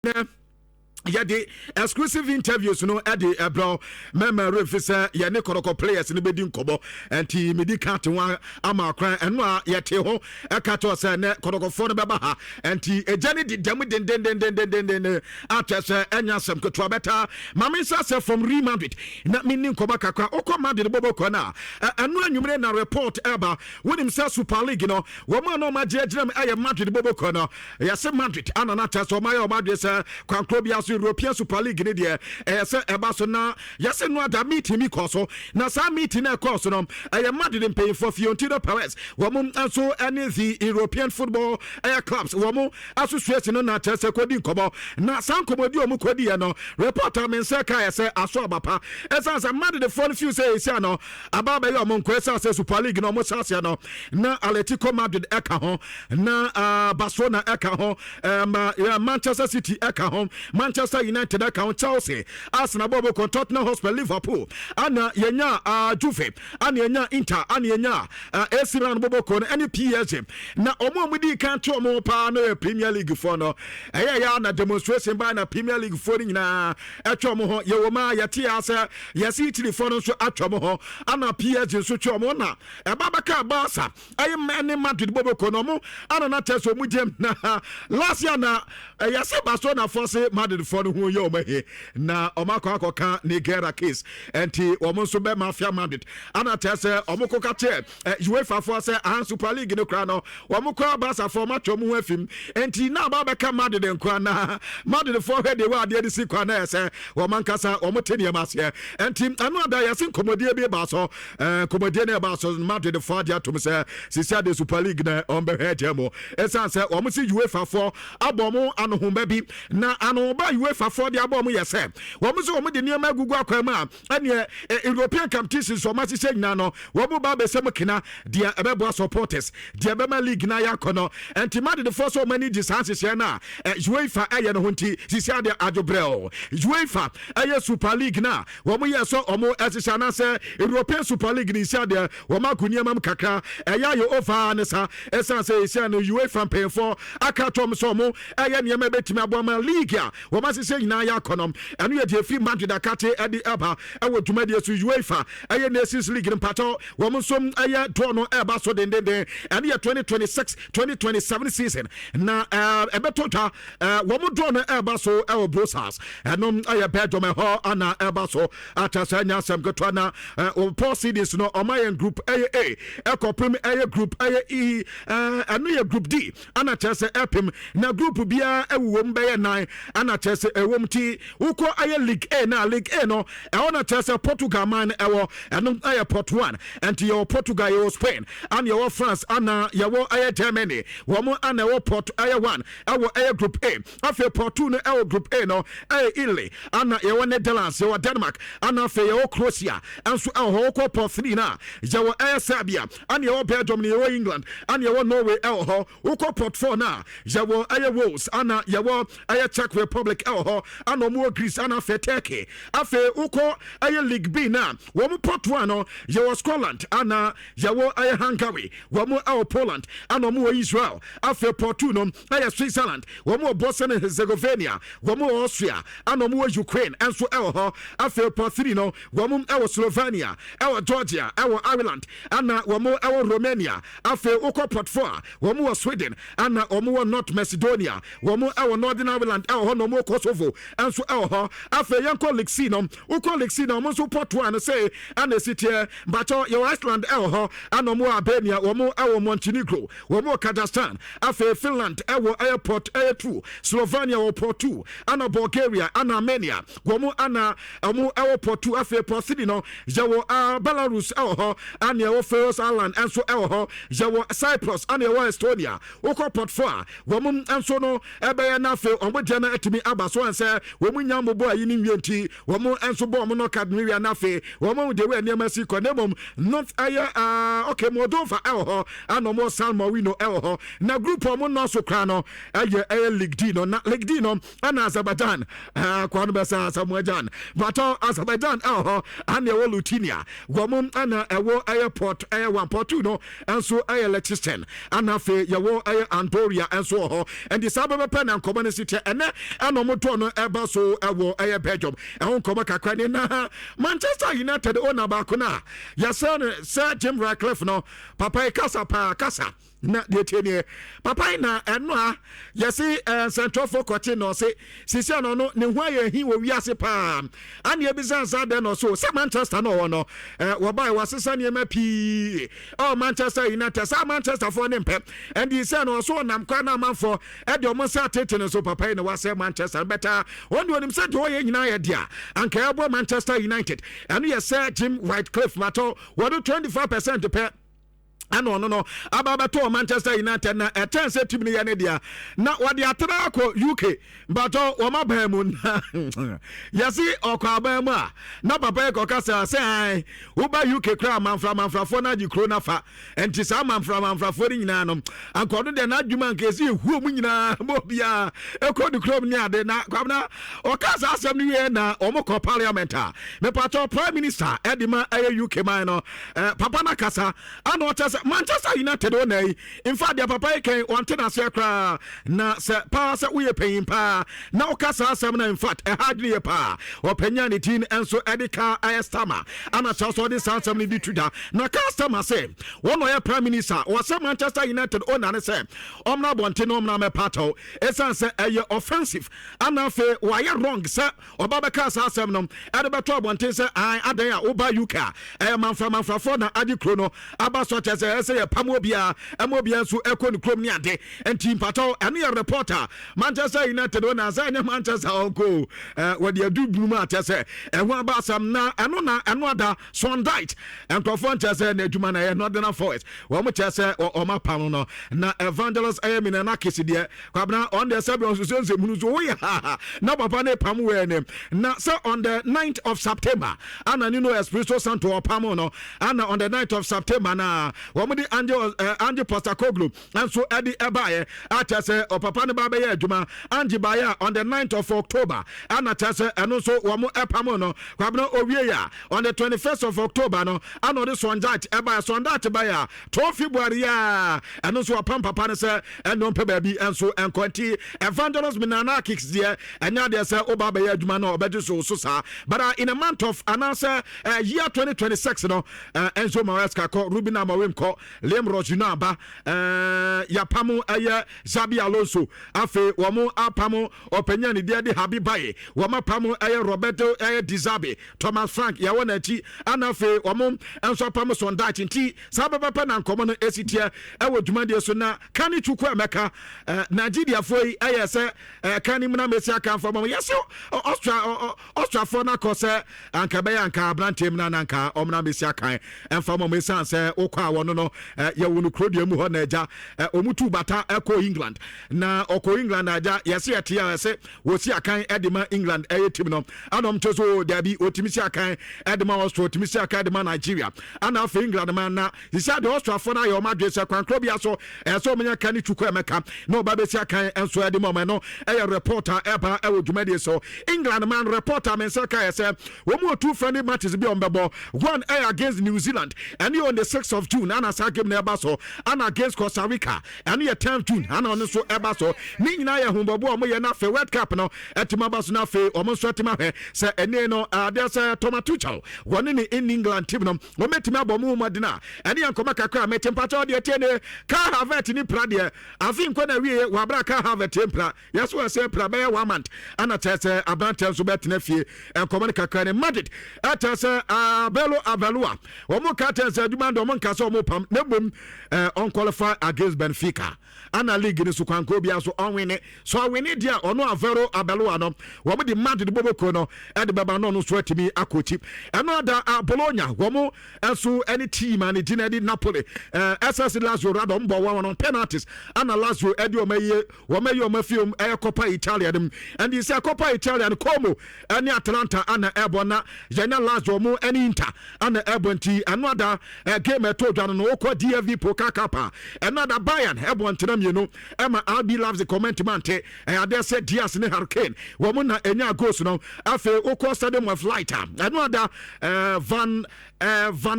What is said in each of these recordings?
Nɛ yɛde exclusive interviews no ɛde ɛbrɛw mɛma refi sɛ yɛne Kɔtɔkɔ players no bɛdi nkɔmmɔ. Nti medi ka te ho ama kwan ɛno a yɛte ho ɛka kyɛw sɛ nɛ Kɔtɔkɔfoɔ no bɛba ha. Nti ɛgya no di dɛm dendendendendenden akyɛ sɛ ɛnya asɛm ketewa bɛta. Ma me nsa sɛ from Real Madrid na menni nkɔmmɔ kakra. Wokɔ Madrid bɔbɔkɔ no a, ɛno anwummere na report ɛba. Wonim sɛ Super League no, wɔn a na wɔn agye agyina mu ɛyɛ Madrid bɔbɔkɔ no. Yɛse Madrid ana na kyerɛ sɛ ɔma yɛ ɔma adwene sɛ kwankoro biara so European Super League ne deɛ ɛyɛ sɛ ɛba so. Na yɛse no ada meeting bi kɔɔ so, na saa meeting na ɛkɔɔ so no, ɛyɛ Madrid mpanyinfoɔ, Florentino Perez, wɔn nso ɛne the European football ɛyɛ clubs wɔn association no na kyerɛ sɛ kɔdi nkɔmɔ. Na saa nkɔmɔdi wɔn kɔdi yɛ no, report a me nsa ka yɛ sɛ aso aba pa, ɛsan sɛ Madridfoɔ no feel sɛ ɛsi ano aba abɛyɛ ɔmo nkɔ, ɛsan sɛ Super League no ɔmo hyɛ aseɛ no na Atletico Madrid ɛka ho, na Barcelona ɛka ho, Manchester City ɛka ho, Manchester United ɛka ho, Chelsea, Arsenal bɔbɔ, Tottenham Hotspur, Liverpool, ana yɛnya Juve, ana yɛnya Inter, ana yɛnya AC Milan bɔbɔ kɔ no ɛne PSG. Na ɔmo a ɔmo di kan to ɔmo paa no yɛ Premier League foɔ no. Ɛyɛ yɛ na demonstration baa na Premier League foɔ no nyinaa ɛtwa ɔmo ho. Yɛwɔ mu a yɛte ya sɛ yɛsi Italy foɔ no nso atwa ɔmo ho, ana PSG nso twa ɔmo, na ɛba bɛka Barca ɛyɛ ɛne Madrid bɔbɔ no, ɔmo ana na kyerɛ sɛ ɔmo gyam. Na last year na ɛyɛ sɛ Barcelona foɔ se Madrid foɔ no ho yɛ ɔmo ahi na ɔmo akɔka Negreira case, ɛnti ɔmo nso bɛ mafia Madrid, ana kyerɛ sɛ ɔmo kɔka kyerɛ UEFA foɔ sɛ ahan Super League no kora no, wɔn kora Barca foɔ ɔmo atwa ɔmo ho afim. Nti na aba bɛka Madrid nkoa, na Madrid foɔ hwɛ deɛ wɔ adeɛ de si kwan na yɛ sɛ wɔn ankasa wɔn te nneɛma aseɛ. Nti ɛno ada yɛsi nkɔmɔdie bi ba so. Nkɔmɔdie no ɛba so, Madrid foɔ agye atom sɛ sisi ade Super League na wɔn bɛhwɛ agya mu, ɛsiane sɛ wɔn si UEFA foɔ abɔ wɔn anohomba bi. Na anohomba UEFA foɔ de abɔ wɔn yɛ sɛ wɔn nso wɔn de nneɛma agugu akwan mu a ɛneɛ European competitions wɔn ahyehyɛ nyinaa no, wɔn mu ba abɛsɛ mu kena deɛ ɛbɛboa supporters, deɛ ɛbɛma league na ayɛ akɔ no. Nti Madridfoɔ sɛ wɔn ani gye saa nhyehyɛ no a UEFA ɛyɛ no ho. Nti sisi adeɛ adwobrɛw UEFA ɛyɛ Super League na wɔn yɛ sɛ wɔn ɛhyehyɛ anaasɛ European Super League ne nsi adeɛ wɔn agu nneɛma mu kakra, ɛyɛ ayɛ over ne sa, ɛsan sɛ esi ano UEFA mpanyinfoɔ aka atɔ wɔn sɛ wɔn ɛyɛ nneɛma ɛbɛtumi aboa ma league a wɔn ahyehyɛ nyinaa yɛ akɔ no. Ɛno yɛ deɛ firi Madrid akate ɛde ɛba ɛwɔ dwumadie so. UEFA ɛyɛ Nations League no, mpatɔ wɔn nso ɛyɛ draw no ɛba so dendenden. Ɛno yɛ 2026 2027 season na ɛbɛtɔ dwa. Wɔn draw no ɛba so ɛwɔ Brussels, ɛno ɛyɛ Belgium ɛhɔ ana ɛba so. Ata sɛ ɛnyɛ asɛm ketewa na wɔn pot seedings no, ɔma yɛn group ɛyɛ A ɛkɔpem ɛyɛ group ɛyɛ E, ɛno yɛ group D, ana kyerɛ sɛ ɛpem na group biara ɛwɔ mu bɛyɛ nan, ana kyerɛ sɛ ɛwɔ mu. Ti wokɔ ɛyɛ League A, na League A no ɛwɔ na kyerɛ sɛ Portugal man no ɛwɔ, ɛno ɛyɛ pot one. Ɛnti yɛwɔ Portugal, yɛwɔ Spain, ana yɛwɔ France, ana yɛwɔ ɛyɛ Germany. Wɔn ana ɛwɔ pot ɛyɛ one ɛwɔ ɛyɛ group A. Afei pot two no ɛwɔ group A no ɛyɛ Italy, ana yɛwɔ Netherlands, yɛwɔ Denmark, ana afei yɛwɔ Croatia ɛnso ɛwɔ hɔ. Wokɔ pot three na yɛwɔ ɛyɛ Serbia, ana yɛwɔ Belgium ne yɛwɔ England, ana yɛwɔ Norway ɛwɔ hɔ. Wokɔ pot four na yɛwɔ ɛyɛ Wales, ana yɛwɔ ɛyɛ Czech Republic ɛwɔ hɔ, ana ɔmo wɔ Greece, ana afei Turkey. Afei wokɔ ɛyɛ League B na wɔn pot one no, yɛwɔ Scotland, ana yɛwɔ ɛyɛ Hungary, wɔn ɛwɔ Poland, ana ɔmo wɔ Israel. Afei pot two no ɛyɛ Switzerland, wɔn wɔ Bosnia and Herzegovina, wɔn wɔ Austria, ana ɔmo wɔ Ukraine ɛnso ɛwɔ hɔ. Afei pot three no, wɔn ɛwɔ Slovenia, ɛwɔ Georgia, ɛwɔ Ireland, ana wɔn ɛwɔ Romania. Afei wokɔ pot four a, wɔn wɔ Sweden, ana wɔn wɔ North Macedonia, wɔn ɛwɔ Northern Ireland ɛwɔ hɔ, na wɔn wɔ Kosovo ɛnso ɛwɔ hɔ. Afei yɛnkɔ League C no. Wokɔ League C no, wɔn nso pot one no sɛ ɛna esi teɛ. Mbakyɛw, yɛwɔ Iceland ɛwɔ hɔ, ana wɔn wɔ Albania, wɔn ɛwɔ Montenegro, wɔn wɔ Kazakhstan. Afei Finland ɛwɔ ɛyɛ pot ɛyɛ two, Slovenia wɔ pot two, ana Bulgaria, ana Armenia, wɔn ana wɔn ɛwɔ pot two. Afei pot three no, yɛwɔ Belarus ɛwɔ hɔ, ana yɛwɔ Faroe Island ɛnso ɛwɔ hɔ, yɛwɔ Cyprus, ana yɛwɔ Estonia. Wokɔ pot four a, wɔn nso no ɛbɛyɛ na afei wɔn deɛ no atumi aba so ansɛ wɔn nya mbobɔ ayi ne nwie. Nti wɔn nso bɔ wɔn no card no wia na afei wɔn de wɔ nneɛma si kɔ. Na mmom north ɛyɛ okay, Moldova ɛwɔ hɔ, ana wɔn wɔ San Marino ɛwɔ hɔ. Na group a wɔn nɔɔso koraa no ɛyɛ League D no. Na League D no ɛna Azerbaijan kwan no bɛsɛ Azerbaijan batɔ Azerbaijan ɛwɔ hɔ, ana ɛwɔ Lithuania, wɔn ɛna ɛwɔ ɛyɛ pot ɛyɛ one. Pot two no ɛnso ɛyɛ Liechtenstein, ana afei yɛwɔ ɛyɛ Andorra ɛnso wɔ hɔ. Ɛnti saa bɛbɛpɛ na nkɔmɔ no si kyɛ ɛnɛ ɛna wɔn Wɔn toɔ no ɛba so ɛwɔ ɛyɛ Belgium. Ɛho nkɔmɔ kakra ne na Manchester United owner baako no a yɛsɛ no Sir Jim Ratcliffe no, papa yi kasa paa kasa. Na deɛ tie nie, papa yi na ɛno a yɛse nsɛntwerɛfoɔ kɔkye na ɔse sisi a na ɔno ne ho ayɛ hi wɔ wiase paa. Ane ebisa nsa dɛn na ɔso sɛ Manchester na ɔwɔ no, wɔbae wɔasesa nneɛma pii ɛwɔ Manchester United, saa Manchesterfoɔ ne mpɛ ɛnde sɛ na ɔso ɔnam kwan na amanfoɔ ɛde ɔmo nsa atete no so. Papa yi na wasɛ Manchester no bɛtaa wɔn de onim sɛ deɛ ɔyɛ nyinaa yɛ dea anka ɛbɔ Manchester United. Ɛno yɛ Sir Jim Ratcliffe matɔ wɔde 25% pɛ ɛna ɔno no aba abɛtɔ Manchester United na ɛkyɛn sɛ team no yɛ ne dea na wɔde atena akɔ UK mpatɔ wɔn aban mu. Na yɛsi ɔkɔ aban mu a na papa yi kɔka sɛ sɛ an woba UK kora amanfra amanfrafoɔ no agye kuro no afa, nti saa amanfra amanfrafoɔ no nyinaa no anka ɔno deɛ n'adwuma anka ɛsi ehuo mu nyinaa ma obiara ɛkɔ ne kurom ne ade. Na Kwabena ɔka saa asɛm no wie na wɔn kɔ parliament a mepatɔ Prime Minister ɛde ma ɛyɛ UK man no, papa no akasa ana ɔkyɛ sɛ Manchester United wɔ na yi infact deɛ papa yi kɛn wɔnte n'aseɛ koraa na sɛ paa sɛ woyɛ panyin paa na woka saa asɛm no, infact ɛha adwene yɛ paa. Ɔpanyin a ne din nso ɛde Keir Starmer ana kyerɛ sɛ ɔde saa asɛm no de tu da na Keir Starmer sɛ wɔn ɔyɛ Prime Minister wɔsɛ Manchester United owner ne sɛ ɔmmra abɔnten na ɔmmra mɛpa atɔw ɛsiane sɛ ɛyɛ offensive ana afei wɔayɛ wrong sɛ ɔba bɛka saa asɛm no ɛde bɛtɔ abɔnten sɛ an adan a woba UK a ɛyɛ manfra manfrafoɔ na agye kuro no aba so, kyerɛ sɛ ɛsɛ yɛ pam obiara ɛma obiara nso ɛkɔ ne kurom ne ade. Nti mpatɔ ɛno yɛ reporter Manchester United wɔ na sɛ ɛnyɛ Manchester ɔnko wɔde adu bunu mu a kyerɛ sɛ ɛho aba asɛm. Na ɛno na ɛno ada Sean Dyche nkurɔfoɔ nkyerɛ sɛ n'adwuma na ɛyɛ Nottingham Forest wɔn kyerɛ sɛ ɔma pam no. Na Evangelos ɛyɛ Minanakis deɛ, Kwabena, ɔn deɛ sɛbi ɔnsoso nsɛmunu so woyɛ ha na papa ne pam wɛ ne na sɛ on the 9th of September ana Nuno Espirito Santo ɔpam no, ana on the 9th of September na wɔn de Ange Postecoglou nso ɛde ɛbaeɛ akyɛ sɛ ɔpapa no ba bɛyɛ adwuma. Ange baeɛ a on the 9th of October ana kyɛ sɛ ɛno nso wɔn ɛpam no. Kwabena owie a on the 21st of October no ana ɔde Sean Dyche ɛbaeɛ. Sean Dyche baeɛ a 12 February a ɛno nso ɔpam papa no sɛ ɛno mpɛ baabi nso nkɔ. Nti Evangelos Minanakis deɛ, ɛnyɛ adeɛ sɛ woba bɛyɛ adwuma no ɔbɛgye so saa, but in a month of anaasɛ year 2026 no, Enzo Maresca kɔ, Ruben Amorim kɔ, Liam Rosenior aba, yapam ɛyɛ Xabi Alonso, afei wɔn apam ɔpanyin ne deɛ de Habib Beye, wɔn apam ɛyɛ Roberto ɛyɛ De Zerbi, Thomas Frank yɛwɔ n'akyi, ana afei wɔn nso apam Sean Dyche. Nti saa bɛbɛpɛ na nkɔmɔ no esi teɛ ɛwɔ dwumadie so. Na Kani Chukwu Emeka, Nigeriafoɔ yi ɛyɛ sɛ Kani mu na mesi aka nfa mɔ yɛsɛ Austria Austriafoɔ no akɔ sɛ anka ɛbɛyɛ anka aberanteɛ mu na anka ɔmena mesi akan ɛmfa mɔ ɛsiane sɛ wokɔ a wɔno no yɛwo no kurodua mu hɔ na agya ɔmu tu bata ɛkɔ England na ɔkɔ England na agya yɛsɛ yɛte a yɛsɛ wɔsi akan ɛde ma England ɛyɛ team no ana ɔm kyɛ so daabi, ɔtumi si akan ɛde ma Austria, ɔtumi si akan ɛde ma Nigeria ana afei England ma. Na sisi ade Austriafoɔ no ayɛ ɔmo adwene sɛ kwankoro bia so ɛyɛ sɛ ɔmo nya Kani Chukwu Emeka na ɔba bɛsi akan nso ɛde ma ɔmo. Ɛno ɛyɛ reporter ɛba ɛwɔ dwumadie so. England man reporter me nsa ka yɛ sɛ wɔn mu two friendly matches bi a wɔn bɛbɔ, one ɛyɛ against New Zealand, ɛne on the 6th of June ana saa game na ɛba so, ana against Costa Rica, ɛno yɛ 10th June ana ɔno nso ɛba so. Ne nyinaa yɛ ahombɔbɔ a wɔn yɛ na afei World Cup no ɛtumi aba so na afei wɔn nso ɛtumi ahwɛ sɛ ɛne no adeɛ sɛ Thomas Tuchel wɔne ne in England team no wɔn bɛtumi abɔ wɔn mmɔden a ɛne yɛn nkɔmɔ kakra a mɛte. Mpakyɛw deɛ tie ne Kai Havertz ne pra deɛ afi nkɔ na wie wɔ abira Kai Havertz mpra yɛso ɛsɛ pra bɛyɛ one month ana kyerɛ sɛ aberanteɛ nso bɛtena fie. Nkɔmɔ no kakra ne Madrid ɛkyerɛ sɛ Arbeloa Arbeloa wɔn ka kyerɛ sɛ adwuma no wɔn nka sɛ wɔn pam na mmom ɔnqualify against Benfica ana league no so kwanko bia so ɔnwene so ɔwene deɛ a ɔno Alvaro Arbeloa no wɔn de Madrid boboko no ɛde bɛba no ɔno nso atumi akɔkyi. Ɛno ada a Bologna wɔn nso ɛne team a ne gyina de Napoli, SS Lazio rada wɔn bɔ wɔn no penalties ana Lazio ɛde wɔn ayie wɔn ayi wɔn afi ɛyɛ Coppa Italia no mu. Ɛnde sɛ Coppa Italia no, Como ɛne Atalanta ana ɛbɔ na yɛnya Lazio wɔn ɛne Inter ana ɛbɔ. Nti ɛno ada game ɛtɔ dwa no wokɔ DFB Pokal Cup a ɛno ada Bayern ɛbɔ ntena 2 ɛma RB Leipzig comment mante ɛyɛ adeɛ sɛ Diaz ne Harry Kane wɔn na ɛnya goals no. Afei wokɔ Stadium of Light a ɛno ada Van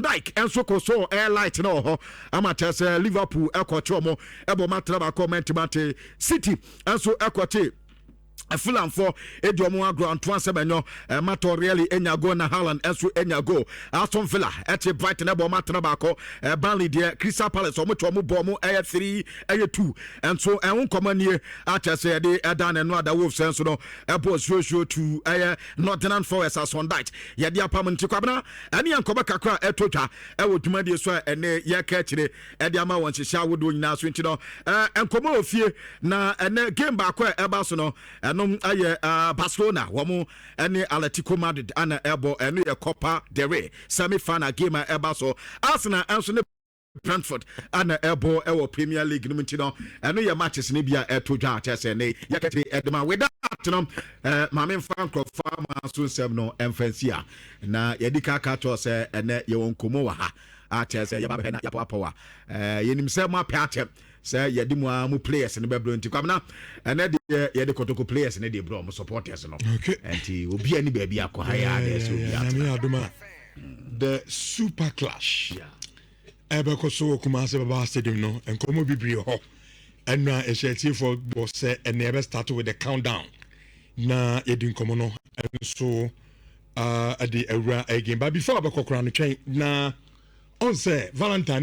Dijk nso kɔ so ɛyɛ light na wɔ hɔ ama kyerɛ sɛ Liverpool ɛkɔkye wɔn ɛbɔ matena 1 ɔmo ntimante. City nso ɛkɔkye. Fulhamfoɔ edi ɔmo agorɔ Antoine Semenyo, Mato Really enya goal na Haaland nso enya goal. Aston Villa ɛte Brighton ɛbɔ ɔmo atena 1. Burnley deɛ, Crystal Palace ɔmo te ɔmo bɔ ɔmo ɛyɛ 3, ɛyɛ 2. Nso ɛho nkɔmɔ nie akyɛ sɛ yɛde ɛda ne no ada. Wolves nso no ɛbɔ 0-2 ɛyɛ Nottingham Forest. Sean Dyche yɛde apam. Nti Kwabena, ɛne yɛn nkɔmɔ kakra ɛto twa ɛwɔ dwumadie so a ɛne yɛka akyire ɛde ama wɔn nhyehyɛ ahodoɔ nyinaa so. Nti no nkɔmɔ wɔ fie na ɛnɛ game baako a ɛba so no, ɛnom ɛyɛ Barcelona wɔn ɛne Atletico Madrid ana ɛbɔ. Ɛno yɛ Copa del Rey semi final game a ɛba so. Arsenal ɛnso ne Brentford ana ɛbɔ ɛwɔ Premier League no mu. Nti no ɛno yɛ matches no bi a ɛto dwa akyɛ sɛ ne yɛkɛte ɛdema without no maame nfa nkurɔfoɔ ama so nsɛm no ɛmfa nsi a na yɛdi ka ka kyerɛ sɛ ɛnɛ yɛwɔ nkɔmmɔ wɔ ha akyɛ sɛ yɛba bɛhwɛ na yɛapɔapɔ a yɛnim sɛ mo apɛ akyɛ sɛ yɛde mu a mu players no bɛbrɛ. Nti Kwamina, ɛnɛ deɛ yɛde Kotoko players no de brɛ ɔmo supporters no. Nti obi ani baabi akɔ ha yɛ adeɛ sɛ obi atena. Adom a, the super clash ɛbɛkɔ so wɔ Kumase Baba Stadium no, nkɔmmɔ bebree hɔ. Ɛno a ɛhyɛ atiefoɔ bɔ sɛ ɛnɛ yɛbɛ start with the countdown na yɛdi nkɔmmɔ no nso ɛde awura again. But before abɛkɔ koraa no, twɛn na ɔn sɛ Valentine.